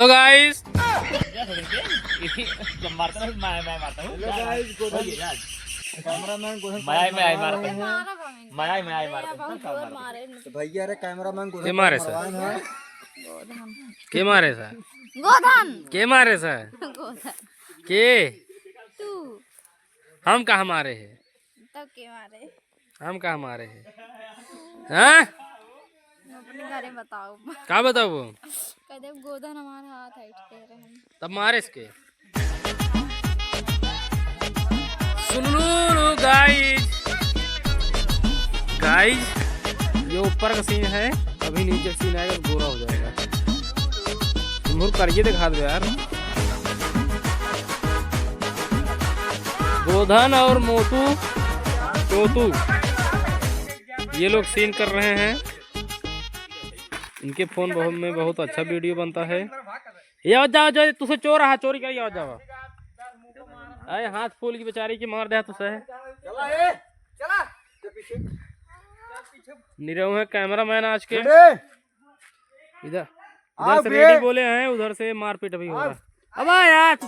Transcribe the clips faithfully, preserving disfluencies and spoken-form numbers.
तो गाइस, जब मारता हूँ, मैं, मैं मारता हूँ। Hello गाइस, गोधन। हो गया यार। कैमरामैन गोधन मैं, मैं, मैं मारता हूँ। मारा भाई। मैं, मैं, मैं मारता हूँ। बहुत जोर मारे। तो भैया रे, कैमरामैन गोधन के मारे सर? भगवान है। के मारे सर? गोधन। के मारे सर? गोधन। के? तू। हम कहाँ मारे हैं? तब के मारे? हम कहाँ मारे हैं? हाँ? अपने घरे बताओ। का बताओ? कह दे गोधन हमार हाथ हट के रहे। तब मारे इसके। सुन लो गाइस, गाइस, ये ऊपर का सीन है, अभी नीचे सीन आएगा तो गोरा हो जाएगा। मुंह करिए दिखा दो यार। गोधन और मोटू, चोटू, ये लोग सीन कर रहे हैं। इनके फोन बहुत, में बहुत अच्छा वीडियो बनता है। ये आओ, जाओ, जाओ, तुसे चोर रहा, चोरी करिए, आओ, जाओ। अरे हाथ फूल की बेचारी की मार दे तुसे। चला ए, चला। निरहू है कैमरामैन आज के। इधर, इधर से रेडी बोले हैं, उधर से मारपीट अभी हो रहा है। अब आ यार।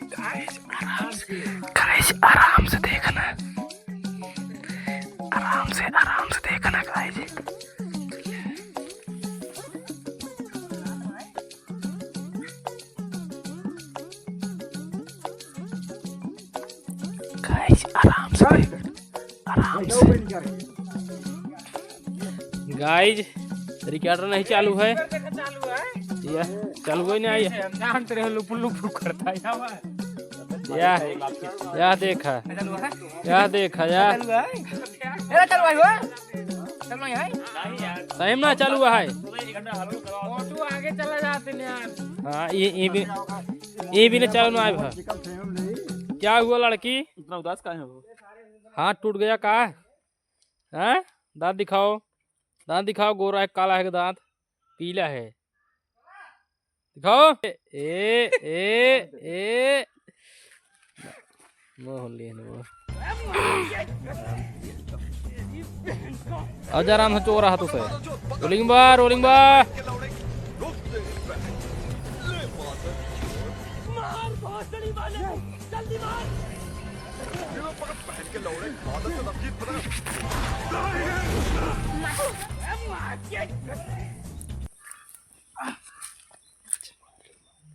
गाइस, आराम से, गाइस, आराम से देखना, आराम से, आराम से देखना गाइस। गाइस, आराम से, आराम से। गाइस, रिकॉर्डर नहीं चालू है। या, चालू ही नहीं आई। या, या देखा, या देखा, या। सही में ना चालू है। हाँ, ये, ये भी, ये भी ना चालू ना आए भा। क्या हुआ लड़की? इतना उदास काहे हो? हाथ टूट गया का? हैं? दांत दिखाओ, दांत दिखाओ, गोरा है, काला है दांत, पीला है। दिखाओ। ए, ए, ए, ए। मोह लेन वो। आजा आराम से चोर रहा तो सही। रोलिंग बा, रोलिंग बा।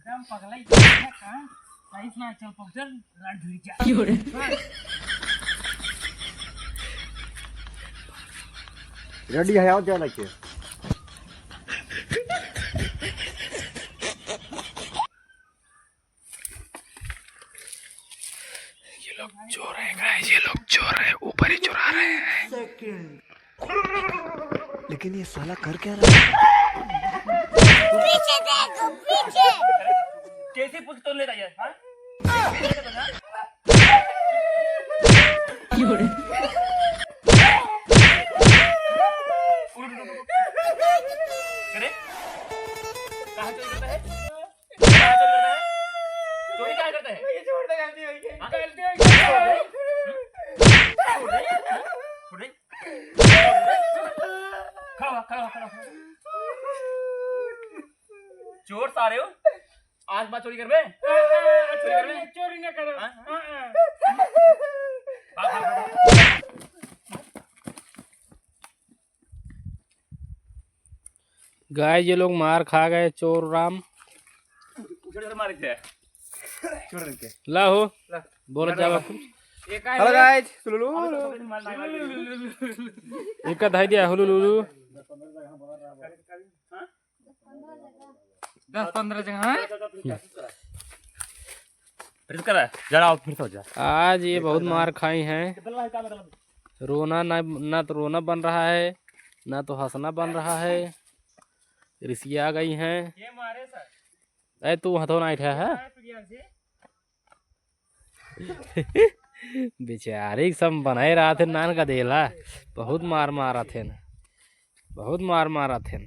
एकदम पगलाई है का? सही से ना चल पहुंचल, लड़ भिड़ जा। क्यों रे? रेडी है, आओ जाना के। ये लोग चोर हैं गाइस, ये लोग चोर हैं, ऊपर ही चुरा रहे हैं। लेकिन ये साला कर क्या रहा है? पीछे देख, पीछे। कैसे पूछ तो ले रहा है, हाँ? अरे, कहाँ चोरी करता है? चोरी कहाँ करता है? चोरी कहाँ करता है? ये छोड़ दे, गलती हो गई। हाँ? गलती हो गई। छोड़ दे। छोड़ दे। खड़ा हो, खड़ा हो, खड़ा हो। चोर सारे हो। आज बात चोरी करबे? चोरी करबे? चोरी ना करो। हाँ? हाँ, हाँ। भाग, भाग, भाग। गाइस, ये लोग मार खा गए, चोर राम। उधर, उधर मारे थे। छोड़ दे के। ला हो। ला। बोलत जावा। ये का हेलो है? गाइस, सुलुलु। एक का धाई दिया, हुलुलुलु। दस पन्द्रह जगह है। फिर करा, जरा आओ, फिर से हो जा। आज ये बहुत मार खाई हैं। रोना ना, ना तो रोना बन रहा है, ना तो हंसना बन रहा है। रिसिया गई हैं। ये मारे सर। ए, तू हथो ना उठा है। ये मारे प्रिया से। बेचारी सब बनाए रहा थे नान का देला। बहुत मार मारा थे ना, बहुत मार मारा थे।